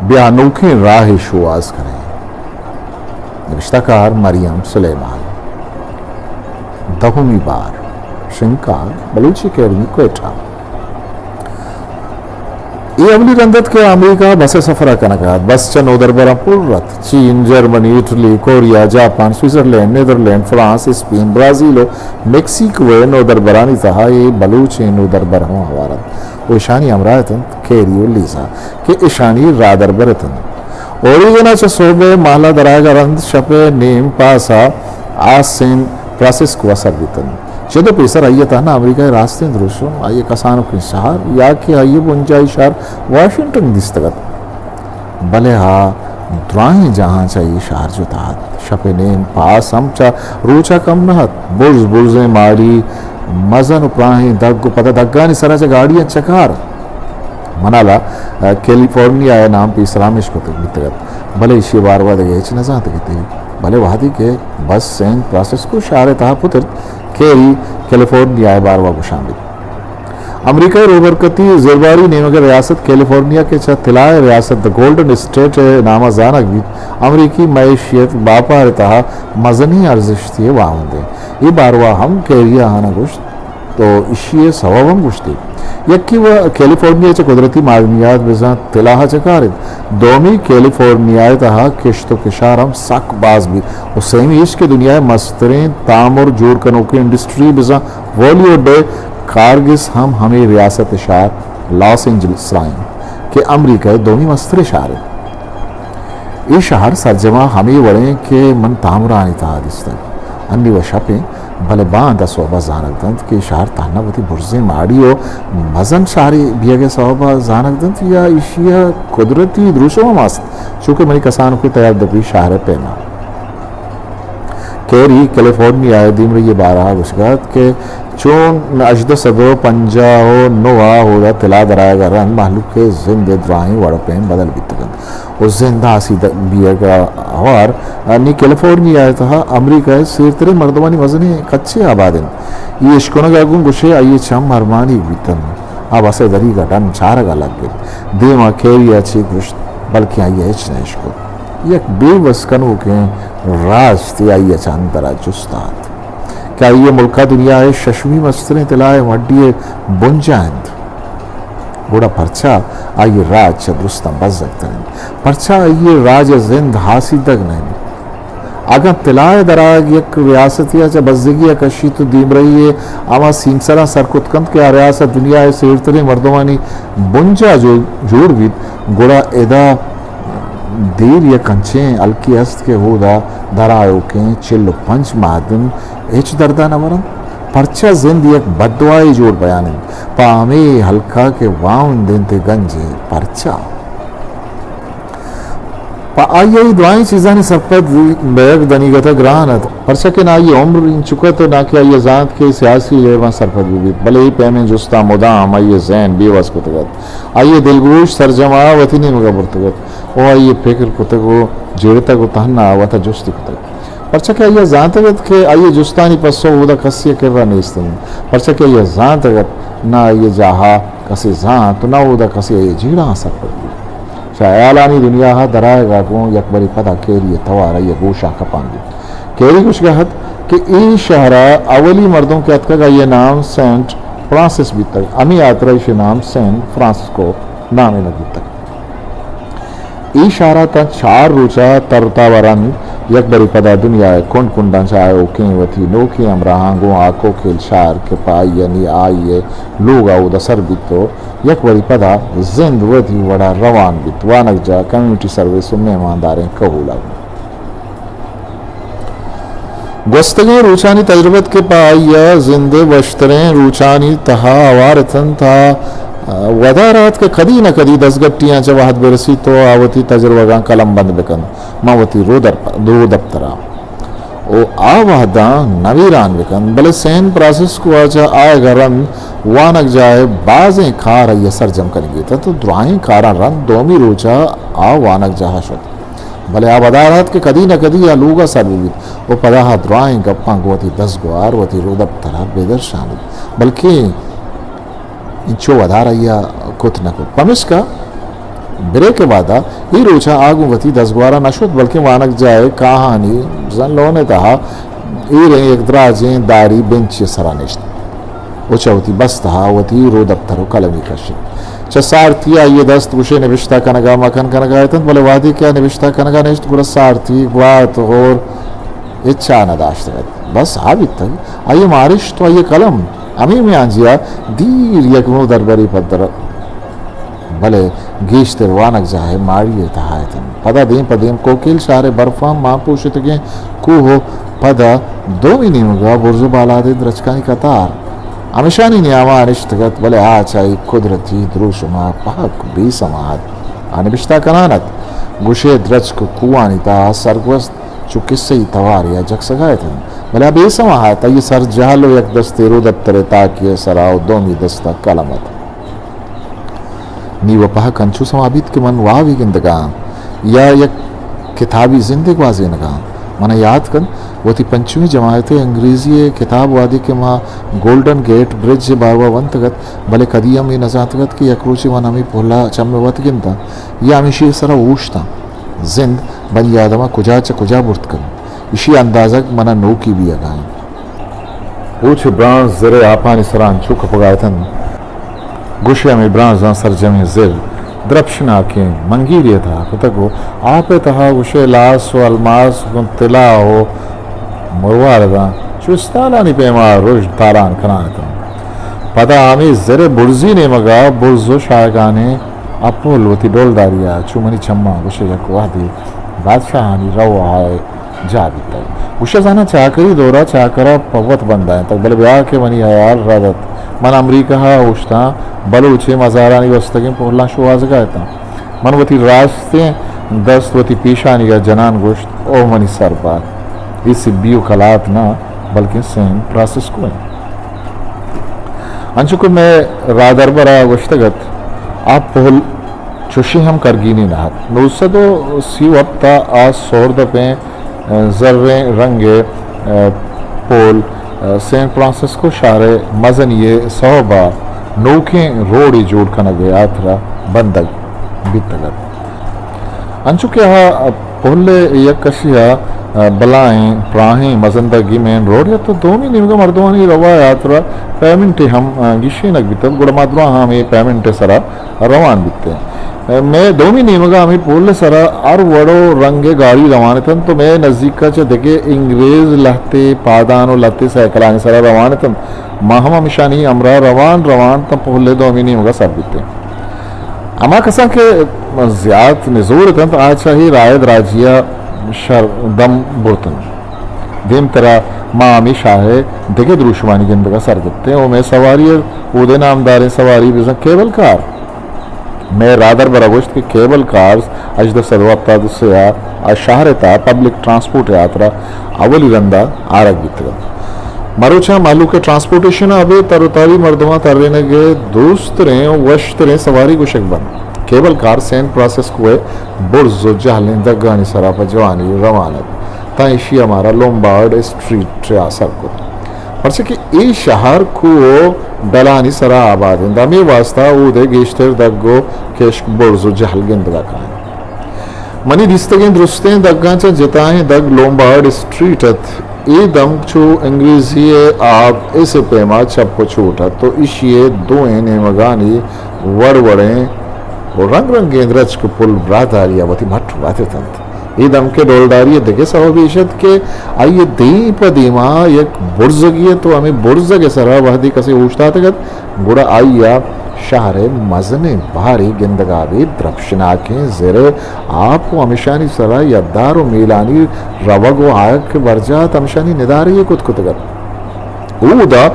بیا نوکیں راہے شوہاز کنیں۔ نبشتہ کار مریم سلیمان۔ دہمی بار، شنگ کار، بلوچی اکیڈمی، کوئٹہ۔ اے اولی رند ات کہ امریکہ ءَ بس ءِ سفر ءَ کنگ ءَ ات۔ بس چہ نودربراں پر ات۔ چین، Germany, Italy, Korea, Japan, Switzerland, Netherland, France, Spain, Brazil ءُ میکسیکو ءِ نودربرانی تہا اے بلوچیں نودربر ہم ہوار انت ءُ اشانی ہمراہ اتنت کیری ءُ لیزا کہ اشانی راہدربر اتنت۔ اوریگن ءَ چہ سہب ءِ مہل ءَ درآیگ ءَ رند شپ ءِ نیم پاس ءَ آ سین فرانسسکو ءَ سر بیتنت۔ چد ءُ پیسر آئی ءَ تہنا امریکہ ءِ راستیں دروشم، آئی ءِ کسانکیں شہر یا کہ آئی ءِ بنجاہی شہر واشنگٹن دیستگ ات۔ بلے آ دراہیں جاہاں چہ اے شہر جتا ات۔ شپ ءِ نیم پاس ہم چہ روچ ءَ کم نہ ات۔ برز برزیں ماڑی، مزن ءُ پراہیں دگ ءُ پدا دگانی سرا چہ گاڑیاں چکار۔ منالا، آ، کیلیفورنیا ءِ نام پیسر ہمیش کتگ بیتگ ات، بلے ایشی ءِ باروا دگہ ہچ نہ زانتگ ات۔ بلے وہدے کہ بس سین فرانسسکو شہر ءِ تہا پترت، کیری کیلیفورنیا ءِ باروا گوشان بیت۔ امریکہ ءِ روبرکتی زرباری نیمگ ءِ ریاست کیلیفورنیا کہ چہ طلا ءِ ریاست، دی گولڈن اسٹیٹ ءِ نام ءَ زانگ بیت، امریکی معیشت باپار ءِ تہا مزنیں ارزشتے ءِ واہند انت۔ اے باروا ہم کیری ءَ آہاں گوشت ءُ ایشی ءِ سوب ہم گوشت۔ یکے وَ کیلیفورنیا چہ قدرتی معدنیات بزاں طلا ءَ چہ کار انت۔ دومی، کیلیفورنیا ءِ تہا کشت ءُ کشار ہم سک باز بیت ءُ سیمی ایش کہ دنیا ءِ مستریں تامر جوڑ کنوکیں انڈسٹری بزاں بالی ووڈ ءِ کارگس ہم ہمے ریاست ءِ شہر لاس اینجلس ءَ انت کہ امریکہ ءِ دومی مستریں شہر انت۔ اے شہر سرجم ءَ ہمے وڑیں کہ من تامرانی تہا دیستگ۔ انی وَ شپ انت، بلے باند ءِ سوب ءَ زانگ دنت کہ اے شہر تہنا وتی برزیں ماڑی ءُ مزن شہرے بیگ ءِ سوب ءَ زانگ دنت یا ایشی ءِ قدرتی دروشم ہم است، چو کہ منی کسانکو تیار دپی شہر ءِ پیما۔ کیری کیلیفورنیا ءِ دیمرئی ءِ بارہ ءَ گوشگ ءَ ات کہ چون ہژدہ سد ءُ پنجاہ ءُ نو ءَ اودا طلا درآیگ ءَ رند مہلوک ءِ زند ءِ دراہیں وڑ ءُ پیم بدل بیتگ انت ءُ زند ہاسی د-، بیگ ءَ ہوار۔ نی کیلیفورنیا ءِ تہا امریکہ ءِ سیرتریں مردمانی مزنیں کچے آباد انت۔ اے اشکنگ ءَ گوں گوشے آئی ءِ چم ارمانیگ بیت انت۔ آ بس ءِ دریگ ءَ ڈن چارگ ءَ لگت۔ دیم ءَ کیری ءَ چے گوشت، بلکیں آئی ءَ ہچ نہ اشکت۔ یک بے وس کنوکیں راستے آئی ءَ چہ اندر ءَ جست ءَ ات کہ آئی ءِ ملک ءَ دنیا ءِ ششمی مستریں طلا ءِ مڈی ءِ بنجاہ انت، گڑا پرچا آئی ءِ راج چہ درستاں بزگ تر انت؟ پرچا آئی ءِ راج ءِ زند ہاسیدگ نہ انت؟ اگاں طلا ءِ درآیگ یک ریاستے ءَ چہ بزگی ءَ کشیت ءُ دیمرئی ءِ ہما سیمسراں سر کت کنت کہ آ ریاست دنیا ءِ سیرتریں مردمانی بنجاہ جو-، جوڑ بیت، گڑا ادا دیر یک انچیں ہلکے است کہ اودا درآیوکیں چل ءُ پنچ مادن ہچ درد ءَ نہ برنت۔ پرچا زند یک بددعائے جوڑ بیان انت پہ ہمے ہلک ءَ کہ واہند انت ءُ گنج ءَ؟ پرچا؟ پہ آئی ءَ اے درائیں چیزانی سرپد بیگ دنیگت ءَ گران ات، پرچا کہ نہ آئی ءِ عمر انچک ات ءُ نہ کہ آئی ءَ زانت کہ سیاسی لیباں سرپد بہ بیت، بلے اے پیمیں جستاں مدام آئی ءِ ذہن بے وس کتگ ات۔ آئی ءِ دلگوش سرجم ءَ وتی نیمگ ءَ برتگ ات ءُ آئی ءَ پکر کتگ ءُ جیڑتگ ءُ تہنا وت ءَ جست کتگ، پرچا کہ آئی ءَ زانتگ ات کہ آئی ءِ جستانی پسو اودا کسے ءِ کرا نیست انت، پرچا کہ آئی ءَ زانتگ ات نہ آئی ءِ جاہ ءَ کسے زانت ءُ نہ اودا کسے آئی ءِ جیڑہاں سرپد بیت۔ چہ ہیالانی دنیا ءَ درآیگ ءَ گوں یکبرے پدا کیری ءِ توار آئی ءِ گوش ءَ کپان بیت۔ کیری گوشگ ءَ ات کہ اے شہر ءَ اولی مردم کہ اتکگ آئی ءِ نام سینٹ فرانسس بیتگ، ہمے ہاترا ایشی ءِ نام سین فرانسسکو نامینگ بیتگ۔ اے شہر ءَ تاں چار روچ ءَ تر ءُ تاب ءَ رند یکبرے پدا دنیا ءِ کنڈ کنڈاں چہ آیوکیں وتی نوکیں ہمراہاں گوں ہاک ءُ کیل شہر کہ پہ آئی ءَ نی آئی ءِ لوگ ءَ اود ءَ سر بیت ءُ یک برے پدا زند وتی وڑ ءَ روان بیت، وانگجاہ، کمیونٹی سروس ءُ مہمانداریں کہول ءَ گوں۔ گوستگیں روچانی تجربت کہ پہ آئی ءَ زند ءِ وشتریں روچانی تہا ہوار اتنت، آ ودار ات کہ کدی نہ کدی دزگٹیاں چہ وہد بہ رسیت ءُ آ وتی تجربگاں قلم بند بہ کنت، ماں وتی رودرپ-، رودپتر ءَ ءُ آ وہداں نویران بہ کنت، بلے سین فرانسسکو ءَ چہ آیگ ءَ رند وانگجاہ ءِ بازیں کار آئی ءَ سرجم کنگی اتنت ءُ دراہیں کاراں رند دومی روچ ءَ آ وانگجاہ ءَ شت۔ بلے آ ودار ات کہ کدی نہ کدی آ لوگ ءَ سر بہ بیت ءُ پدا آ دراہیں گپاں گوں وتی دزگوہار، وتی رودپتر ءَ بہ درشانیت، بلکیں انچو ودار آئی ءَ کت نہ کت۔ پمیشکا بریک ءِ بعد ءَ اے روچ ءَ آ گوں وتی دزگوار ءَ نہ شت، بلکیں وانگجاہ ءِ کاہانی بزاں لون ءِ تہا ایریں یک دراجیں داری بنچے ءِ سرا نشت ءُ چہ وتی بست ءَ وتی رودپتر ءُ قلمے کشت۔ چہ سارتی ءَ آئی ءِ دست گوشے نبشتہ کنگ ءَ مکن کنگ ءَ اتنت، بلے وہدے کہ آ نبشتہ کنگ ءَ نشت، گڑا سارتی گوات غور ہچ ءَ نہ داشتگ ات۔ بس آ بیتگ، آئی ءِ مارشت ءُ آئی ءِ قلم۔ ہمے میانجی ءَ دیر یک نودربرے پدر، بلے گیشتر وانگجاہ ءِ ماڑی ءِ تہا اتنت۔ پدا دیم پہ دیم کوکیل شہر ءِ برفاں مان پوشتگیں کوہ ءُ پدا دومی نیمگ ءَ برز ءُ بالادیں درچکانی قطار۔ ہمشانی نیام ءَ نشتگ ات، بلے آ چہ اے قدرتی دروشم ءَ پہک بے سما ات۔ آ نبشتہ کنان ات، گوشے درچک ءُ کوہانی تہا سرگوست چو کسہی توارے ءَ جکسگ ءَ اتنت، بلے آ بے سما ات۔ آئی ءِ سر جہل ءُ یک دستے رودپتر ءِ تاکے ءِ سرا ءُ دومی دست ءَ قلم ات۔ نی و پہک انچو سما بیت کہ من وابے گندگ ءَ آں یا یک کتابی زندے گوازینگ ءَ آں۔ من ءَ یات کنت وتی پنچمی جماعت ءِ انگریزی ءِ کتاب، وہدے کہ ما گولڈن گیٹ برج ءِ باروا ونتگ ات، بلے کدی ہم اے نہ زانتگ ات کہ یک روچے من ہمے پہل ءَ چم ءَ وت گنداں یا ہمیشی ءِ سرا اوشتاں۔ زند بنی آدم ءَ کجا چہ کجا برت کنت، ایشی ءِ اندازگ من ءَ نوکی بیگ ءَ انت۔ روچ ءِ برانز زر ءِ آپانی سرا انچو کپگ ءَ اتنت، گوشے ہمے برانزاں سرجمیں زر درپشناکیں منگیرے ءِ تہا کتگ ءُ آپ ءِ تہا گوشے لاس ءُ الماس گوں طلا ءُ مروارداں چو استالانی پیما رژن تالان کنان اتنت۔ پدا ہمے زر ءِ برزی نیمگ ءَ برز ءُ شاہگانیں آ پل وتی ڈولداری ءَ چو منی چماں گوشے یک وہدے بادشاہانی روہ ءِ جاہ بیتگ۔ گوشے زاناں چاکری دور ءَ چاکر ءَ پہ وت بندائینتگ، بلے بیا کہ منی ہیال رد ات۔ من امریکہ ءَ اوشتاں، بلوچیں مزارانی بستگیں پہلاں شوہازگ ءَ اتاں۔ من وتی راستیں دست وتی پیشانیگ ءَ جنان گوشت، او منی سربار، اے سبی ءُ کلات نہ، بلکیں سین فرانسسکو انت۔ انچو کہ مئے راہدربر ءَ گوشتگ ات، آ پہل چوشیں ہم کرگینی نہ ات۔ نو سد ءُ سی ءُ ہپت ءَ آ سہردپیں زریں رنگ ءِ پول سین فرانسسکو شہر ءِ مزنی ءِ سہب ءَ نوکیں روڈے جوڑ کنگ ءِ ہاترا بندگ بیتگ ات۔ انچو کہ آ پل ءِ یک کشے ءَ بلاہیں پراہیں مزندگی مین روڈے ات ءُ دومی نیمگ ءَ مردمانی روا ءِ ہاترا پیمنٹے ہم گیشینگ بیتگ، گڑا ما دراہاں ہمے پیمنٹ ءِ سرا روان بیتیں۔ مئے دومی نیمگ ءَ ہمے پول ءِ سرا ہر وڑ ءُ رنگ ءِ گاڑی روان اتنت ءُ مئے نزیک ءَ چہ دگہ انگریز لہتے پادان ءُ لہتے سائیکلانی سرا روان اتنت۔ ما ہم ہمشانی ہمراہ روان روان تاں پول ءِ دومی نیمگ ءَ سر بیتیں۔ ہما کساں کہ زیات نزور اتنت، آ چہ اے راہ ءِ دراجی ءَ شر دم برتنت۔ دیمترا ما ہمے شہر ءِ دگہ دروشمانی گندگ ءَ سر گپتیں ءُ مئے سواری ءَ اود ءِ نامداریں سواری بزاں کیبل کار۔ مئے راہدربر ءَ گوشت کہ کیبل کارز ہژدہ سد ءُ ہپتاد ءُ سے ءَ شہر ءِ تہا پبلک ٹرانسپورٹ ءِ ہاترا اولی رند ءَ آرگ بیتگ انت۔ مروچاں مہلوک ءِ ٹرانسپورٹیشن ءَ ابید تر ءُ تابی مردماں ترینگ ءِ دوستریں ءُ وشتریں سواری گوشگ بنت۔ کیبل کار سین فرانسسکو ءِ برز ءُ جہلیں دگانی سرا پہ جوانی روان ات، تاں ایشی ءَ مارا لومبارڈ اسٹریٹ ءَ سر کت، پرچا کہ اے شہر کوہ ءُ ڈلانی سرا آباد انت، ہمے واستا اود ءِ گیشتر دگ ءُ کشک برز ءُ جہل گندگ ءَ کاینت۔ منی دیستگیں درستیں دگاں چہ جتائیں دگ لومبارڈ اسٹریٹ ات۔ اے دمگ چو انگریزی ءِ آب ایس ءِ پیما چپ ءُ چوٹ ات ءُ ایشی ءِ دوئیں نیمگانی وڑ وڑیں ءُ رنگ رنگیں درچک ءُ پل براہداری ءَ وتی مٹ وت اتنت۔ اے دمک ءِ ڈولداری ءِ دگہ سوبے ایش ات کہ آئی ءِ دیم پہ دیما یک برزگے ات ءُ ہمے برزگ ءِ سرا وہدے کسے اوشتاتگ ات، گڑا آئی ءَ شہر ءِ مزنیں بہرے گندگ ءَ ابید درپشناکیں زر ءِ آپ ءُ ہمشانی سرا یدار ءُ میلانی روگ ءُ آیگ کہ برجاہ ات، ہمشانی ندارگے کت کتگ ات۔ اودا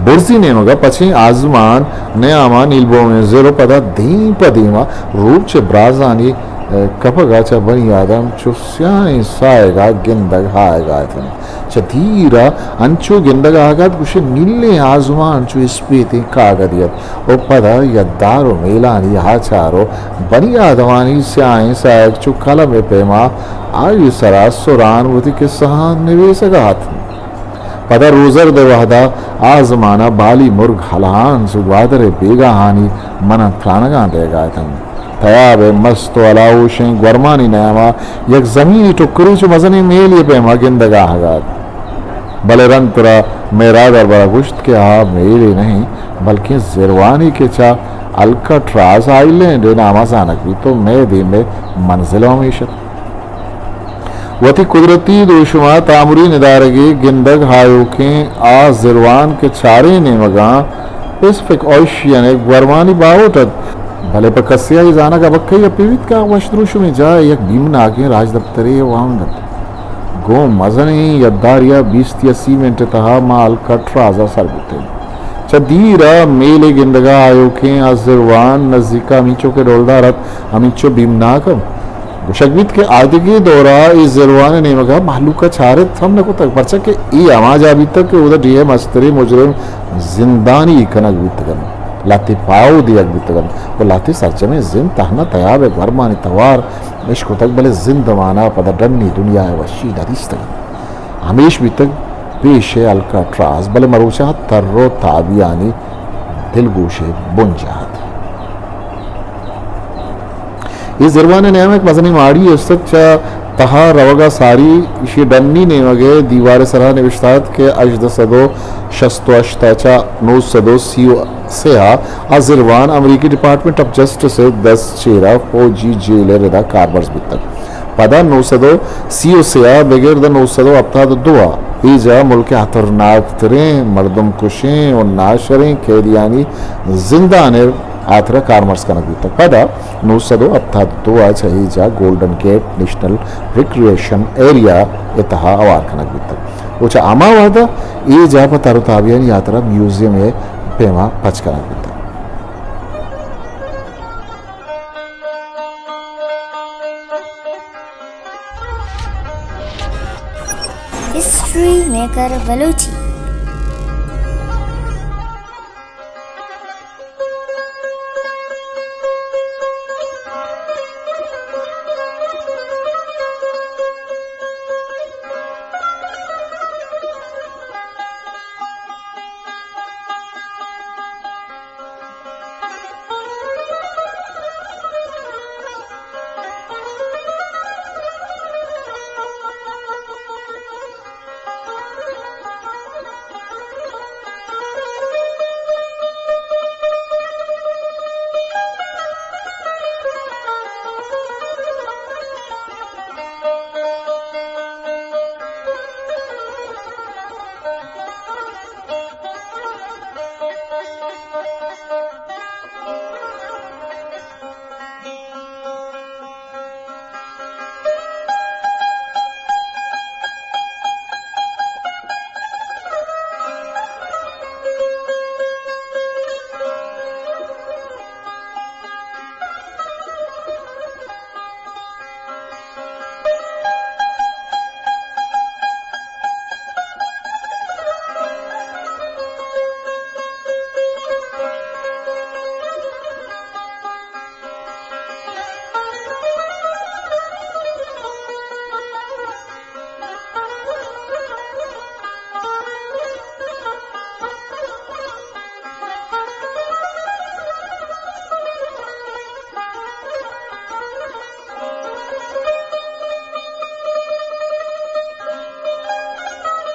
برزی نیمگ ءَ پچیں آزمان نیاما نیلبومیں زر ءُ پدا دیم پہ دیما روچ ءِ برازانی، اے، کپگ ءَ چہ بنی آدم چو سیاہیں ساہگ ءَ گندگ آیگ ءَ اتنت۔ چہ دیر ءَ انچو گندگ ءَ آگ ءَ ات گوشے نیلیں آزمان چو اسپیتیں کاگدے ات ءُ پدا یدار ءُ میلانی آچار ءُ بنی آدمانی سیاہیں ساہگ چو قلم ءِ پیما آئی ءِ سرا سران وتی کسہاں نویسگ ءَ اتنت۔ پدا روزرد ءِ وہد ءَ آزمان ءَ بالی مرگ ہلان چو گوادر ءِ بیگاہانی من ءَ ترانگاں دئیگ ءَ اتنت۔ تیاب ءِ مست ءُ ہلاہوشیں گورمانی نیام ءَ یک زمینی ٹکرے چو مزنیں میلے ءِ پیما گندگ ءَ آہگ ءَ ات۔ بلے رند ترا مئے راہداربر ءَ گوشت کہ آ میلے نہ انت، بلکیں زروانے کہ چہ الکاٹراز آئیلینڈ ءِ نام ءَ زانگ بیت ءُ مئے دیم ءِ منزل ہم ایش ات۔ وتی قدرتی دروشم ءَ تامری ندارگے گندگ آیوکیں آ زروان کہ چاریں نیمگاں پیسفک اوشین ءِ گورمانی باہوٹ ات، بلے پہ کسے ءَ اے زانگ ابکہی ءَ پیویت کہ آ وش دروشمیں جاہ ءِ یک بیمناکیں راجدپترے ءِ واہند ات۔ گوں مزنیں یداری ءَ بیست یا سی منٹ ءِ تہا ما الکاٹراز ءَ سر بوتیں۔ چہ دیر ءَ میلے گندگ ءَ آیوکیں آ زروان نزیک ءَ ہمینچو کہ ڈولدار ات، ہمینچو بیمناک ات۔ گوشگ بیت کہ آدگہ دور ءَ اے زروان ءِ نیمگ ءَ مہلوک ءَ چارت ہم نہ کتگ، پرچا کہ اے ہما جاہ بیتگ کہ اودا ڈیھ ءِ مستریں مجرم زندانی کنگ بیتگ انت، لہتے پاہو دیگ بیتگ انت ءُ لہتے سرجمیں زند تہنا تیاب ءِ گورمانی توار اش کتگ، بلے زندمان ءَ پدا ڈنی دنیا ءِ وشی نہ دیستگ انت۔ ہمیش بیتگ پیش ءِ الکاٹراز، بلے مروچاں تر ءُ تابیانی دلگوش ءِ بنجاہ ات۔ اے زروان ءِ نیام ءَ یک مزنیں ماڑی است ات، چہ تہا روگ ءَ ساری ایشی ءِ ڈنی نیمگ ءِ دیوار ءِ سرا نبشتہ ات کہ ہژدہ سد ءُ شست ءُ ہشت ءَ چہ نو سد ءُ سی ءُ سے ءَ آ زروان امریکی ڈپارٹمنٹ آف جسٹس ءِ دست چیر ءَ فوجی جیل ءِ ردا کارمرز بیتگ۔ پدا نو سد ءُ سی ءُ سے ءَ بگر داں نو سد ءُ ہپتاد ءُ دو ءَ اے جاہ ملک ءِ ہترناک تریں مردم کشیں ءُ ناشریں قیدیانی زندان ءِ ہاترا کارمرز کنگ بیتگ۔ پدا نو سد ءُ ہپتاد ءُ دو ءَ چہ اے جاہ گولڈن گیٹ نیشنل ریکریئیشن ایریا ءِ تہا ہوار کنگ بیتگ ءُ چہ ہما وہد ءَ اے جاہ پہ تر ءُ تابیانی ہاترا میوزیم ءِ پیما پچ کنگ بیتگ۔ History maker Balochi.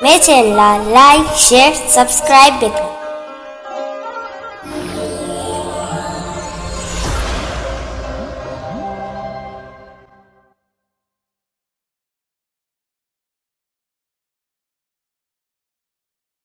مئے چینل ءَ لائک، شیئر، سبسکرائب بکن۔